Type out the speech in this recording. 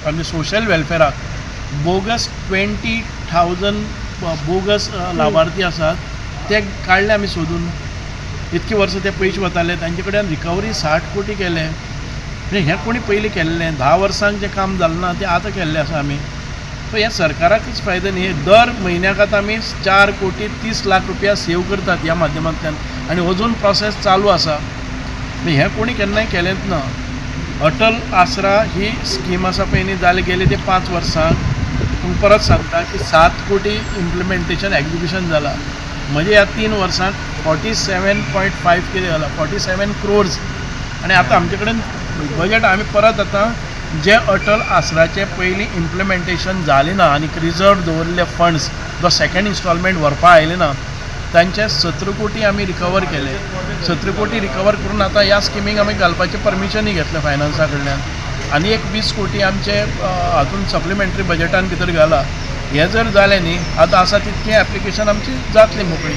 आमचे social वेलफेराक bogus 20,000 bogus लाभार्थी आसात ते काडले आमी सोदून. इतकी वर्सां ते पयशे वताले तांचे कडेन रिकवरी 60 कोटी केले. म्हणजे हें कोणी पयलीं केल्लें 10 वर्सांक जें काम जालें ना तें आतां केल्लें आसा आमी. सो हें सरकाराकूच फायदो न्ही, दर म्हयन्याक आतां आमी 4 कोटी 30 लाख रुपया सेव करतात ह्या माध्यमांतल्यान आनी अजून प्रोसेस चालू आसा. हें कोणी केन्नाय केलेंच ना. अटल आसरा ही स्कीम आसा पळय न्ही, जाले गेले ते 5 वर्सांक पूण परत सांगता की 7 कोटी इम्प्लिमेंटेशन एग्जिक्युशन जाला. म्हणजे ह्या 3 वर्सांक 47.5 कितें जाला, 47 क्रोर्स. आनी आतां आमचे कडेन बजेट आमी परत आतां जे अटल आसराचे पयलीं इम्प्लिमेंटेशन जालें ना आनी रिजर्व दवरिल्ले फंड्स जो सेकेंड इन्स्टॉलमेंट व्हरपा आयले ना तांचे 17 कोटी आमी रिकवर केले. 17 कोटी रिकवर करून आतां ह्या स्किमीक आमी घालपाचें परमिशनूय घेतलें फायनान्सा कडल्यान आनी एक 20 कोटी आमचे हातून सप्लिमेंटरी बजेटान भितर घाला. हें जर जालें न्ही आतां आसा तितकें एप्लिकेशन आमची जातली मोकळी.